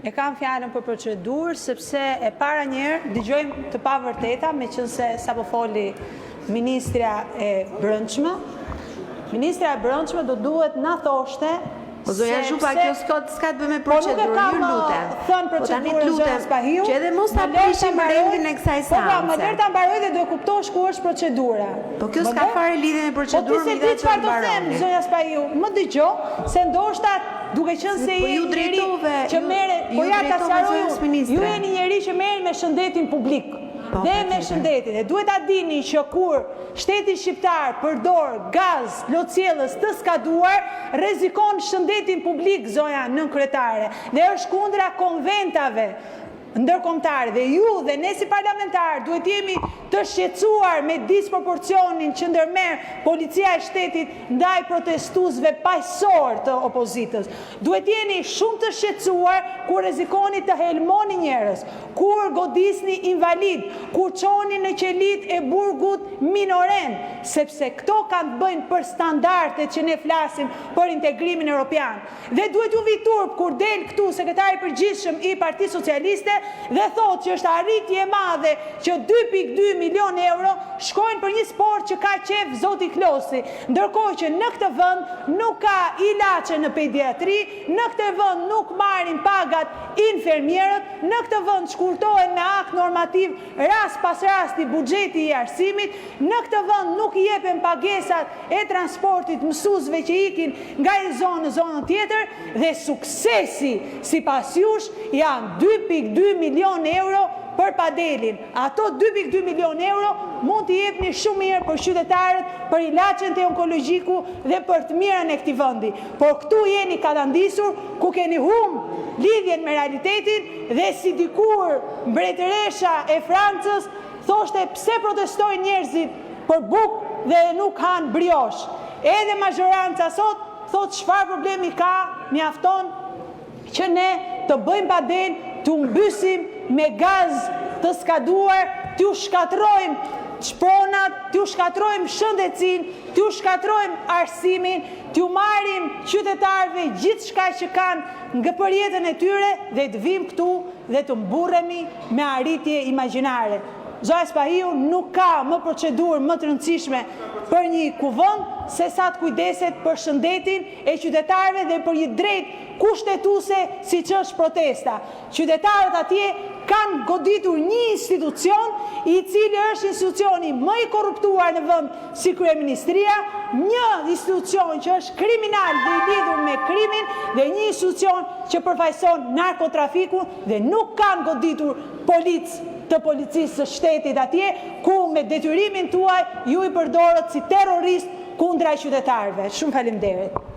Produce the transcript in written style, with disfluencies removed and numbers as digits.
E kam fjalën për procedurë, sepse e para njëherë dëgjojmë të pavërteta, meqenëse sapo foli ministrja e Brendshme. Ministrja e Brendshme do duhet na thoshte Po zonja Zhupa, kjo s'ka s'ka të bëjë me procedurë, po ju lutem. Po thënë po procedurën zonja Spahiu, që edhe mos ta prishim rendin e kësaj seance. Po pra, më lër ta mbaroj dhe do e kuptosh ku është procedura. Po kjo s'ka fare lidhje me procedurën, po ti s'e di çfarë do them, zonja Spahiu, më dëgjo, se ndoshta duke qenë se po je njeri që merret, po ja ta sqaroj unë, ju jeni njeri që merret me shëndetin publik po, dhe me shëndetin. Dhe duhet ta dini që kur shteti shqiptar përdor gaz lotsjellës të skaduar, rrezikon shëndetin publik, zonja nënkryetare, dhe është kundra konventave ndërkombëtare dhe ju dhe ne si parlamentarë duhet të jemi të shqetësuar me disproporcionin që ndërmerr policia e shtetit ndaj protestuesve paqësorë të opozitës. Duhet të jeni shumë të shqetësuar kur rrezikoni të helmoni njerëz, kur godisni invalidë, kur çoni në qelitë e burgut minorenë, sepse këto kanë të bëjnë për standardet që ne flasim për integrimin europian. Dhe duhet t'ju vijë turp kur del këtu sekretari i përgjithshëm i Partisë Socialiste dhe thotë që është arritje e madhe që 2.2 milionë euro shkojnë për një sport që ka qejf zoti Klosi, ndërkohë që në këtë vend nuk ka ilaçe në pediatri, në këtë vend nuk marrin pagat infermierët, në këtë vend shkurtohen me akt normativ rast pas rasti buxheti i arsimit, në këtë vend nuk jepen pagesat e transportit mësuesve që ikin nga një zonë në zonën tjetër dhe suksesi sipas jush janë 2.2 milionë euro për padelin. Ato 2.2 milionë euro mund t'i jepni shumë mirë për qytetarët, për ilaçet te onkologjiku dhe për të mirën e këtij vendi. Por këtu jeni katandisur, ku keni humb lidhjen me realitetin dhe si dikur mbretëresha e Francës thoshte pse protestojnë njerëzit për bukë dhe nuk hanë briosh. Edhe mazhoranca sot thotë çfarë problemi ka, mjafton që ne të bëjmë padel, t'ju mbysim me gaz të skaduar, t'ju shkatërrojmë pronat, t'ju shkatërrojmë shëndetësinë, t'ju shkatërrojmë arsimin, t'ju marrim qytetarëve gjithçka që kanë nga për jetën e tyre dhe të vijmë këtu dhe të mburremi me arritje imagjinare. Zonja Spahiu nuk ka më procedurë më të rëndësishme për një kuvend se sa të kujdeset për shëndetin e qytetarëve dhe për një drejtë kushtetuese siç është protesta. Qytetarët atje kanë goditur një institucion i cili është institucioni më i korruptuar në vend si kryeministria, një institucion që është kriminal dhe i lidhur me krimin dhe një institucion që përfaqëson narkotrafikun dhe nuk kanë goditur policë të policisë së shtetit atje, ku me detyrimin tuaj ju i përdorët si terroristë kundra qytetarëve. Shumë faleminderit.